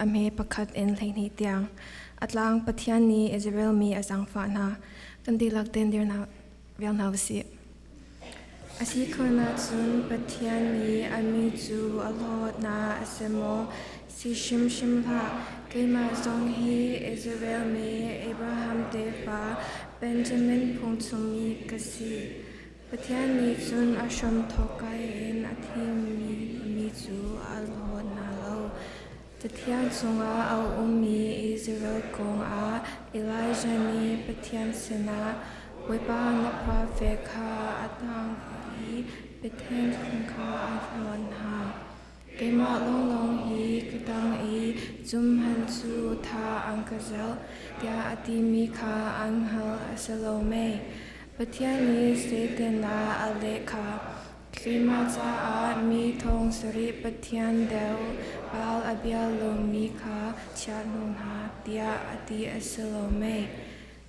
A hme pakhat in 12 tiang. A tlang Pathian nih Israel mi a zaangfah hna. Kan dihlak tein dir hna vial hna usih. A si khun ahcun Pathian nih a mi cu a hlawt hna a si maw? Si hrimhrim hlah. Keimah zong hi Israel mi Abraham tefa Benjamin phung chungmi ka si. Pathian nih cun a hramthawk in a thimmi mi cu a hlawt hna lo. Cathiang chungah a ummi Israel kong ah Elijah nih Pathian sinah, Bawipa na profet kha a tang i Bethel kha a hlawt hna. Keimah lawnglawng hi ka tang i zum hmanh cu tha an ka zelh, tiah a timi kha an hngalh a si lo mei? Pathian nih Satan ah a leh kha, Keimah caah mi thong sarih Pathian deu Baal a bia lomi kha chia hnu hna, tiah a ti a si lo mei?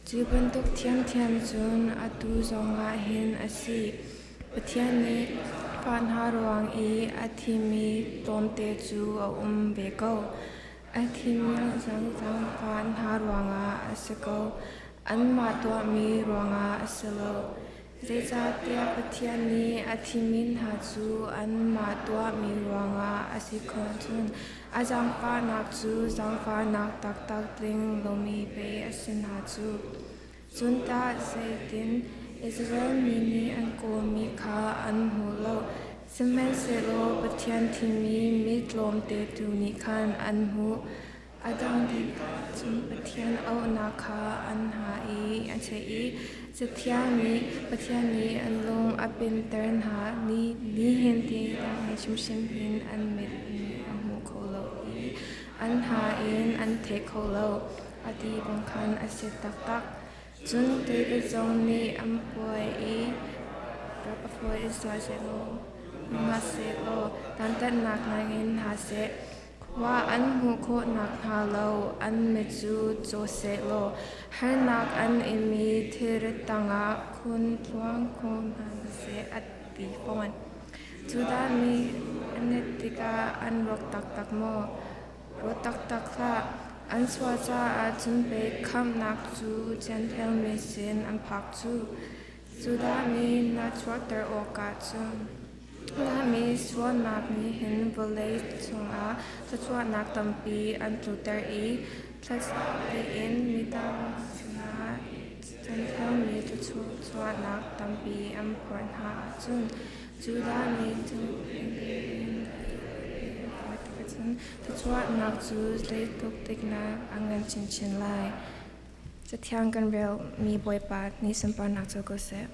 Cu bantuk ṭhiamṭhiam cun atu zongah hin a si. Pathian nih fa hna ruang i a thimi tlawmte cu a um ve ko. A thimi zaangfah hna ruangah a si ko, anmah tuahmi ruangah a si lo. Zeicahtiah Pathian nih a thimi hna cu anmah tuahmi ruangah a si khawh cun a zaangfahnak cu zaangfahnak taktak tling lomi pei a si hna cu. Cun tah zeitin Israel mi nih an kawlmi kha an hmu lo, sihmanhsehlaw Pathian thimmi mi tlawmte tu nih khan an hmuh. A dang cun Pathian auhnak kha an hna i an theih i Cathiang nih Pathian nih an lung a pinter hna. Nihin tiang hrimhrim hin an mit nih a hmu kho lo i an hna in an thei kho lo, a ti bang khan a si taktak. Cun David zong nih an puai i rak a fawi in sual sehlaw, sihmanhsehlaw dantatnak ningin hna seh. Khua an hmuh khawh nakhnga lo an mit cu caw sehlaw harnak an inmi thilrit tangah khun tluang ko hna seh a ti fawn. Judah mi an i tikah an rawk taktak maw? Rawk taktak hlah. An sual caah cun pei khamhnak cu Jentail mi sin an phak cu. Judah mi na chuahter awkah cun Lami sualnak nih hin vawlei cungah thluachuahnak tampi an tluter i thlacam tein midang sinah ṭanhtermi thluachuahnak tampi an phorh hna ahcun Judah mi cu thluachuahnak cu zeitluk tiknak a ngan chinchin lai. Cathiang kan relmi Bawipa nih sunparnak cu ko seh.